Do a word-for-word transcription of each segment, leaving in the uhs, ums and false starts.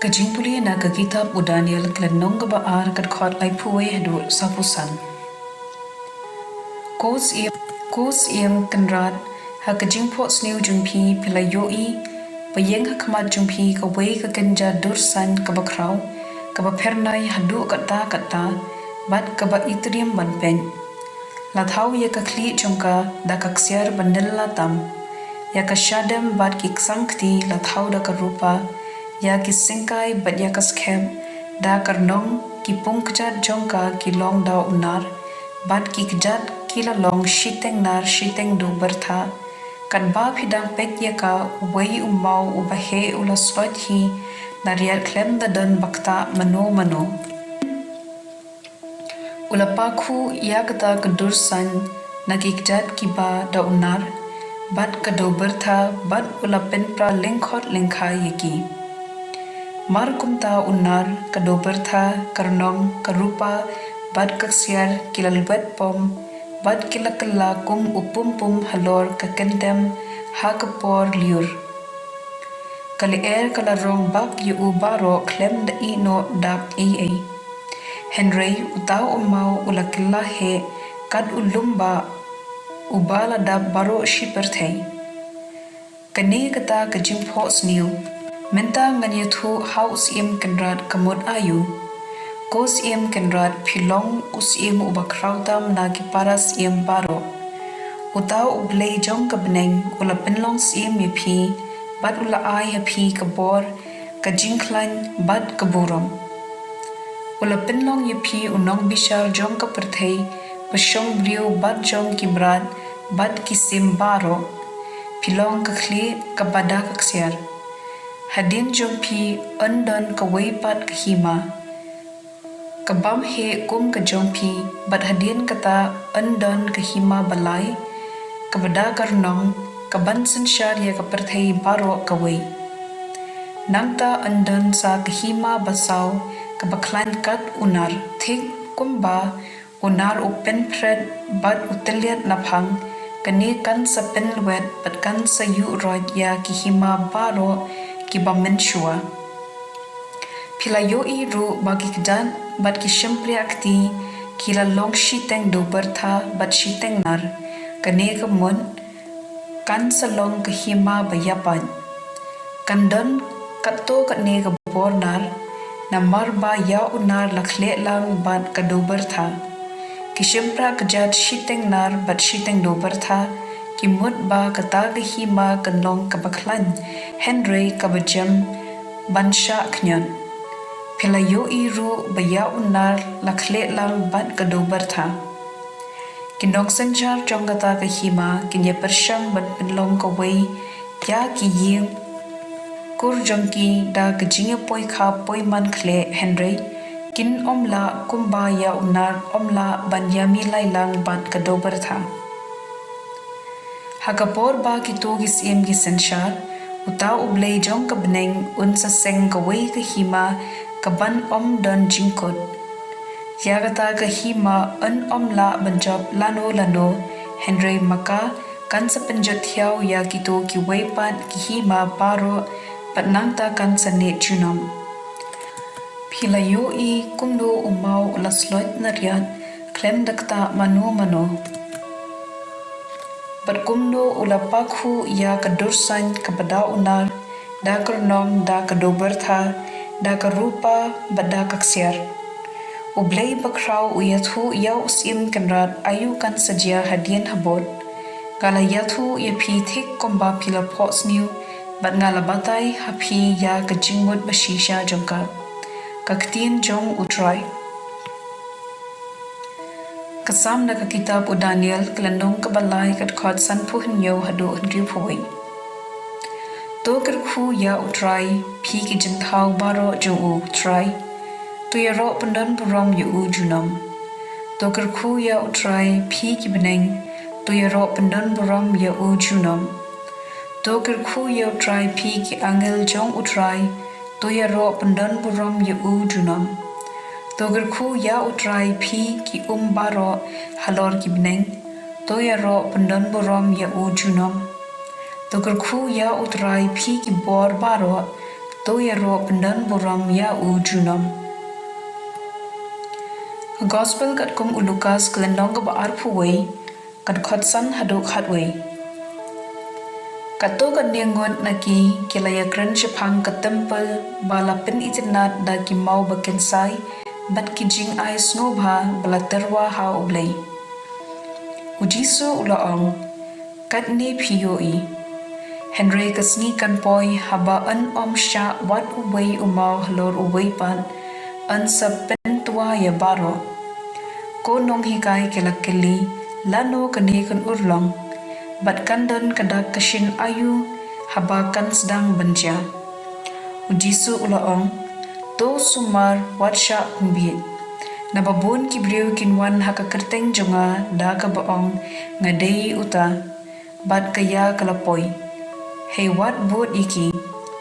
Ka jingpule na ka kitab u Daniel, ka lynnong kaba ar, ka dkhot laiphew wei haduh sawphew san. Ko Syiem, ko Syiem Kynrad, ha ka jingphohsniew jong phi phi la ïohi ba ïeng ha khmat jong phi kawei ka kynja dur saiñ kaba khraw, kaba phyrnai haduh katta katta, bad kaba itriem ban peit. La thaw ïa ka khlieh jong ka da ka ksiar ba nylla tam, ïa ka shadem bad ki ksang kti la thaw da ka rupa, ïa ki syngkai bad ïa ka skhem da ka rnong. Ki pung kjat jong ka ki long da u nar, bad ki kjat ki la long shiteng nar shiteng dewbyrtha. Katba phi dang peit ïa ka, uwei u maw uba heh u la sloit hi na riat khlem da don ba ktah mano mano. U la pakhu ïa kata ka dur saiñ na ki kjat kiba da u nar bad ka dewbyrtha, bad u la pynpra lyngkhot lyngkhai ïa ki. Mar kumta u nar, ka dewbyrtha, ka rnong, ka rupa bad ka ksiar ki la lwet pom, bad ki la kylla kum u pumpum halor ka kyntem ha ka por lyiur. Ka lyer ka la rong bak ïa u baroh khlem da ïeh noh dak ei ei. Hynrei uta u maw u la kylla heh kat u lum bah uba la dap baroh shi pyrthei. Kane kata ka jingphohsniew. Mynta ngan ïathuh ha u Syiem Kynrad ka mut aïu. Ko Syiem Kynrad, phi long u syiem uba khraw tam na ki para syiem baroh. Uta u Blei jong ka bneng u la pynlong syiem ïa phi, bad u la ai ha phi ka bor, ka jingkhlaiñ bad ka burom. U la pynlong ïa phi u nongbishar jong ka pyrthei, ba shong briew bad jong ki mrad bad ki sim baroh. Phi long ka khlieh kaba da ka ksiar. Hadien jong phi yn don kawei pat ka hima ka bym heh kum ka jong phi, bad hadien kata yn don ka hima ba lai kaba da ka rnong, kaban synshar ïa ka pyrthei baroh kawei. Nangta yn don sa ka hima ba saw kaba khlaiñ kat u nar. Thik kumba u nar u pynphred bad u tylliat naphang, kane kan sa pynlwet bad kan sa ïuh roit ïa ki hima baroh kiba mynshuwa. Phi la ïohi ruh ba ki kjat bad ki shympriah kti ki la long shiteng dewbyrtha bad shiteng nar. Kane ka mut kan sa long ka hima ba ïapait. Kan don katto katne ka bor nar, namar ba ïa u nar la khleh lang bad ka dewbyrtha. Ki shympriah kjat shiteng nar bad shiteng dewbyrtha ki mut ba kata ka hima kan long kaba khlaiñ, hynrei kaba jem ban shah khñiot. Phi la ïohi ruh ba ïa u nar la khleh lang bad ka dewbyrtha. Ki nongsynshar jong kata ka hima kin ïa pyrshang ban pynlong kawei ïa ki ïing kur jong ki da ka jingïapoi kha poi man khleh, hynrei kin ym lah kumba ïa u nar ym lah ban ïamih lai lang bad ka dewbyrtha. Ha ka por ba kito ki syiem ki synshar, uta u Blei jong ka bneng un sa seng kawei ka hima kaban ym don jingkut. Ïa kata ka hima yn ym lah ban jop lano lano, hynrei ma ka kan sa pynjot thiaw ïa kito kiwei pat ki hima baroh, bad nangta kan sa neh junom. Phi la ïohi kumno u maw u la sloit na riat khlem da ktah mano mano. Bad kumno u la pakhu ïa ka dur saiñ kaba da u nar, da ka rnong, da ka dewbyrtha, da ka rupa, bad da ka ksiar. U Blei bakhraw u ïathuh ïa u Syiem Kynrad aïu kan sa jia hadien habud. Nga la ïathuh ïa phi thik kumba phi la phohsniew, bad nga la batai ha phi ïa ka jingmut bashisha jong ka. Ka ktien jong U Trai. Ka Salm na ka kitab u Daniel, ka lynnong kaba lai, ka dkhot sanphew hynñiew haduh hynriewphew wei. To kyrkhu ïa U Trai, phi ki jingthaw baroh jong U Trai. To ïaroh pyndon burom ïa u junom. To kyrkhu ïa U Trai, phi ki bneng. To ïaroh pyndon burom ïa u junom. To kyrkhu ïa U Trai, phi ki angel jong U Trai. To ïaroh pyndon burom ïa u junom. To kyrkhu ïa U Trai, phi ki um baroh halor ki bneng. To ïaroh pyndon burom ïa u junom. To kyrkhu ïa U Trai, phi ki bor baroh. to ïaroh pyndonburom ïa u junom. Gospel katkum u Lukas, ka lynnong kaba arphew wei, ka dkhot san haduh khatwei. Katto katne ngut na ki, ki la ïakren shaphang ka templ ba la pynitynnad da ki maw ba kynsai bad ki jingai sngewbha ba la tyrwa ha U Blei. U Jisu u la ong, katne phi ïohi. Hynrei ka sngi kan poi haba yn ym shah wat uwei u maw halor uwei pat, yn sa pyntwa ïa baroh. Ko nonghikai, ki la kylli, lano kane kan urlong? Bad kan don ka dak ka shin aïu haba kan sdang ban jia? U Jisu u la ong, to sumar, wat shah pynbiej. Naba bun ki briew kin wan ha ka kyrteng jong nga da kaba ong, nga dei uta, bad ka ïa ka la poi. Hei wat bud ïa ki,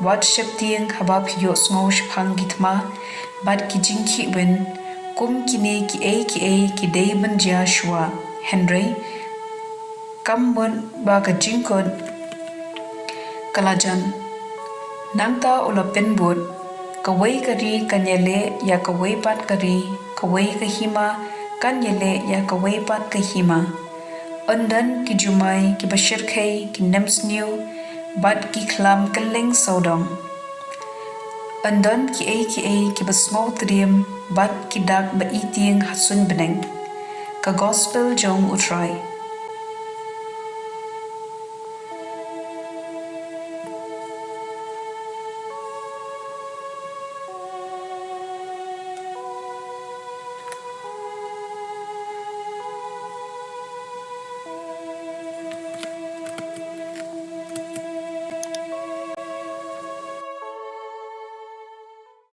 wat sheptieng haba phi ïohsngew shaphang ki thma bad ki jingkhih win. Kum kine kiei kiei ki dei ban jia shuwa, hynrei kam mut ba ka jingkut ka la jan. Nangta u la pynbud, kawei ka ri kan ïaleh ïa kawei pat ka ri, kawei ka hima kan ïaleh ïa kawei pat ka hima. Yn don ki jumai kiba shyrkhei, ki nemsniew bad ki khlam kylleng sawdong. Yn don kiei kiei kiba sngewtriem bad ki dak ba itieng ha suiñ bneng. Ka Gospel jong U Trai.